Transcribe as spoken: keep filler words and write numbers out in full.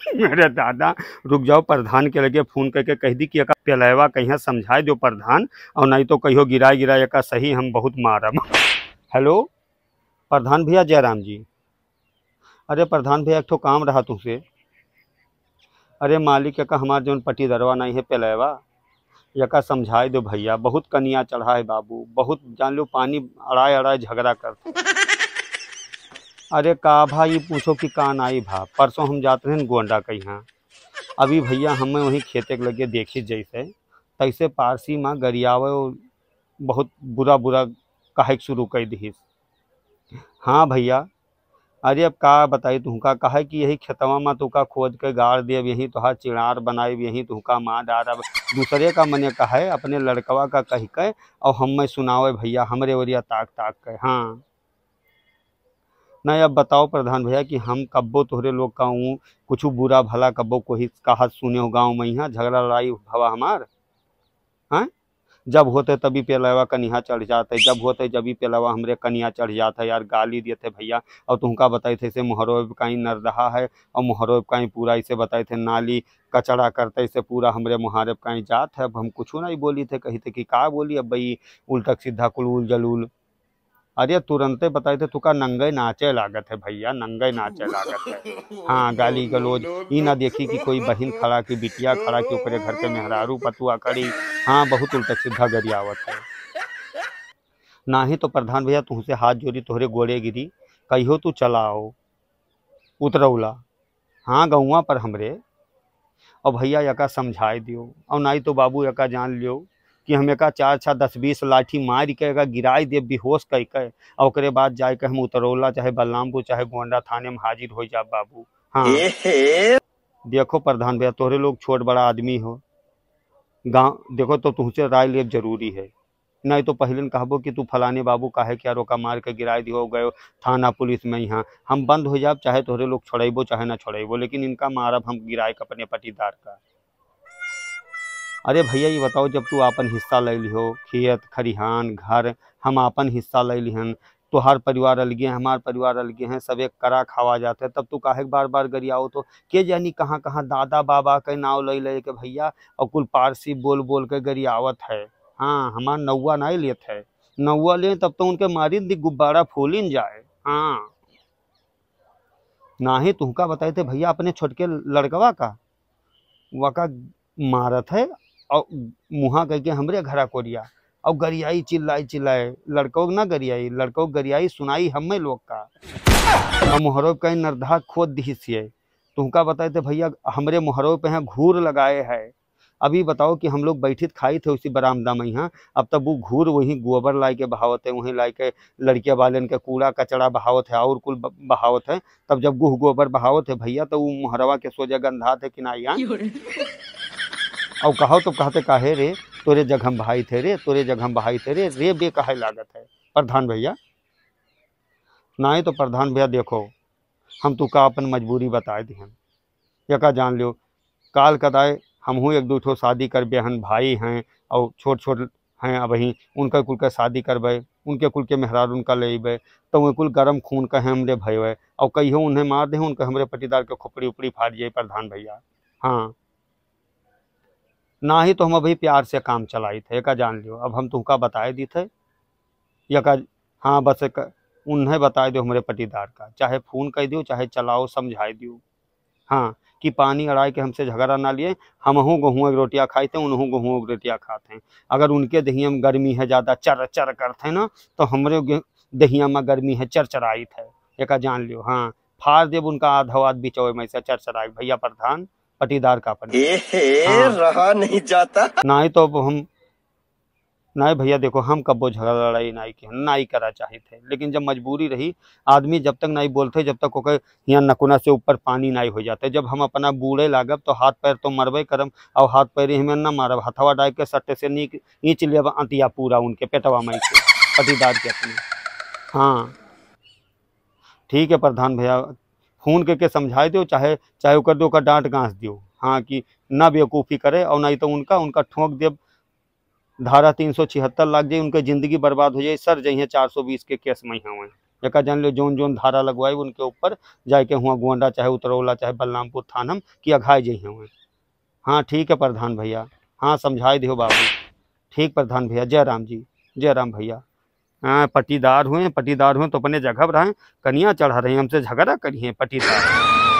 अरे दादा, रुक जाओ, प्रधान के लगे फोन करके कह दी कि एका पेलैवा कहिया समझाए दो प्रधान, और नहीं तो कहियो गिराए गिराए एका सही हम बहुत मारब। हेलो प्रधान भैया, जयराम जी। अरे प्रधान भैया, एक ठो काम रहा तुमसे। अरे मालिक, एका हमार जौन पटीदरवा नहीं है पेलैवा, एका समझाए दो भैया, बहुत कनिया चढ़ा है बाबू, बहुत जान लो पानी अड़ाए अड़ाए झगड़ा करते। अरे का भा, ये पूछो कि का नाई भा, परसों हम जात रहन गोंडा के यहाँ। अभी भैया हमें वहीं खेते के लगे देखी जैसे तैसे पारसी माँ गरियावे, बहुत बुरा बुरा कहे के शुरू कर दिहिस। हाँ भैया, अरे अब का बताई तुहका, कहे कि यही खेतवा में तुका खोद के गाड़ देब, यही तोहार चिड़ार बनाइब, यही तुहका मार डारब। दूसरे का मने कहे अपने लड़कवा का कह के और हमें सुनावे भैया, हमरे ओरिया ताक ताक के। हाँ, नहीं अब बताओ प्रधान भैया कि हम कब्बो तोहरे लोग का ऊँ कुछ बुरा भला कब्बो कोई कहा सुने हो गाँव में, यहाँ झगड़ा लड़ाई भवा हमार? हाँ, जब होते तभी पेलवा कनिहा चढ़ जाते, जब होते जभी पेलवा हमरे कनिया चढ़ जात है यार, गाली देते भैया। और तुमका बताई थे से मोहरो काई नरदहा है और मोहरो काई पूरा इसे बताई थे नाली कचड़ा करते, इसे पूरा हमरे मुहारे काई जात है। अब हम कुछ नहीं बोली थे, कही थे कि का बोली अब भाई, उल्टक सीधा कुलूल जलूल। अरे तुरंते बताई थे तुका नंगे नाचे लागत है भैया, नंगे नाचे लागत है। हाँ, गाली गलौज, ई ना देखी कि कोई बहिन खड़ा कि बिटिया खड़ा कि ओकरे घर के मेहरारू पतुआ खड़ी। हाँ, बहुत उल्टा सीधा गरियावत है। नाही तो प्रधान भैया तुहसे हाथ जोड़ी, तोहरे गोड़े गिरी, कहियो तू चलाओ उतरौला। हाँ, गौवा पर हमरे। और भैया एका समझाए दियो, और नाई तो बाबू एका जान लियो कि हम एका चार छा दस बीस लाठी मार के एका गिराई देब बेहोश कई के, और ओकरे बाद जाए के हम उतरौला चाहे बलरामपुर चाहे गोंडा थाने में हाजिर हो जाब बाबू। हाँ, देखो प्रधान भैया, तोहरे लोग छोट बड़ा आदमी हो, गाँव देखो तो तुहसे राय लेब जरूरी है। नहीं तो पहले न कहबो कि तू फलाने बाबू काहे के यार ओका मार के गिराए दियो गयो थाना पुलिस में। यहाँ हम बंद हो जाब, चाहे तोहरे लोग छोड़ैबो चाहे ना छोड़ैबो, लेकिन इनका मारब हम गिराए के अपने पटीदार का। अरे भैया, ये बताओ, जब तू आपन हिस्सा ले लिहो, खेत खरिहान घर, हम आपन हिस्सा ले लिहन, तोहार परिवार अलगे है, हमार परिवार अलगे है, सब एक करा खावा जात है, तब तू काहे के बार बार गरियाओ? तो के जानी कहाँ कहाँ दादा बाबा के नाव ले ले के भैया, और कुल पारसी बोल बोल के गरियावत है। हाँ, हमार नौवा नाई लेत है, नौवा ले तब तो उनके मारिन दी गुब्बारा फूलिन जाए। हाँ, नाही तुहका बताए थे भैया अपने छोटके लड़कवा का, वका मारत है और मुहा कह के हमरे घरा कोरिया और गरियाई चिल्लाई चिल्लाए, लड़को ना गरियाई, लड़को गरियाई सुनाई हमें लोग का। और मोहरो कहीं नरधा खोद दिहिस है। तुहका बताए थे भैया, हमरे मोहरो पे हैं घूर लगाए है। अभी बताओ कि हम लोग बैठित खाई थे उसी बरामदा में यहाँ, अब तब वो घूर वहीं गोबर लाए के बहावत है, वहीं लाए के लड़किया वालन के कूड़ा कचड़ा बहावत है और कुल ब-, बहावत है। तब जब गुह गोबर बहावत है भैया, तो वो मोहरवा के सोजा गंधात है कि ना यार? और कहो तो कहते काहे रे, तोरे जगह में बहाई थे रे, तोरे जगह में बहाई थे रे, रे बे कहे लागत है प्रधान भैया। नाई तो प्रधान भैया देखो, हम तू का अपन मजबूरी बताए दिहन, एका जान लियो, काल कदाए हमहू एक दू ठो शादी करबे हन, भाई हैं और छोट छोट हैं अबहीं, उनका कुल के शादी करबे, उनके कुल के मेहरारू उनका ले अइबे, तो वे कुल गरम खून का हमरे भयवे और कहियो उन्हें मार दे, उनके हमरे पटीदार के खोपड़ी उपड़ी फाट जाए प्रधान भैया। हाँ, नाही तो हम अभी प्यार से काम चलाई थे, एका जान लियो, अब हम तुहका बताए दी थे, एका, हाँ, बस एक उन्हें बताए दियो हमरे पटीदार का, चाहे फोन कर दियो, चाहे चलाओ, समझाए दियो। हाँ, कि पानी अड़ाए के हमसे झगड़ा ना लिए, हमहू गेहूँ के रोटियाँ खाई थे, उनहू गेहूँ के रोटियाँ खात हैं। अगर उनके दहिया में गर्मी है ज़्यादा, चर चर करत है ना, तो हमरे गे-, दहिया में गर्मी है, चरचराइत है, एका जान लियो। हाँ, फाड़ देब उनका आधो आध बिचवे में से चरचराए भैया प्रधान, पटीदार का अपने। एहे, हाँ। रहा नहीं जाता। नाही तो अब हम, नाही भैया देखो, हम कब्बो झगड़ा लड़ाई नाही के, नाही करा चाहित है, लेकिन जब मजबूरी रही, आदमी जब तक नाही बोलते, जब तक ओकर यहाँ नकुना से ऊपर पानी नाही हो जाते। जब हम अपना बूड़े लागब तो हाथ पैर तो मरबे करम, और हाथ पैर ही में ना मारब, हथवा डाल के सट्टे से नीक ईंच लेब अंतिया पूरा उनके पेटवा में के, पटीदार के अपने। हाँ, ठीक है प्रधान भैया, फोन करके समझाए दियो, चाहे, चाहे ओकर दो का डांट गांस दियो, हाँ, कि ना बेवकूफ़ी करे, और नाही तो उनका, उनका ठोंक देब धारा तीन सौ छिहत्तर लाग जाई, उनके जिंदगी बर्बाद हो जाई, सर जइहें चार सौ बीस के केस में हवें। एका जन ले जौन जौन धारा लगवाई उनके ऊपर जाए के हुआ गोंडा चाहे उतरौला चाहे बलरामपुर थाना में कि अघाए जइहें हुए। हाँ ठीक है प्रधान भैया, हाँ समझाए दियो बाबू। ठीक प्रधान भैया, जय राम जी, जय राम भैया। हाँ, पटीदार हुए, पटीदार हुए तो अपने जगह पर रहें, कनिया चढ़ा रहे, हमसे झगड़ा करिए पटीदार।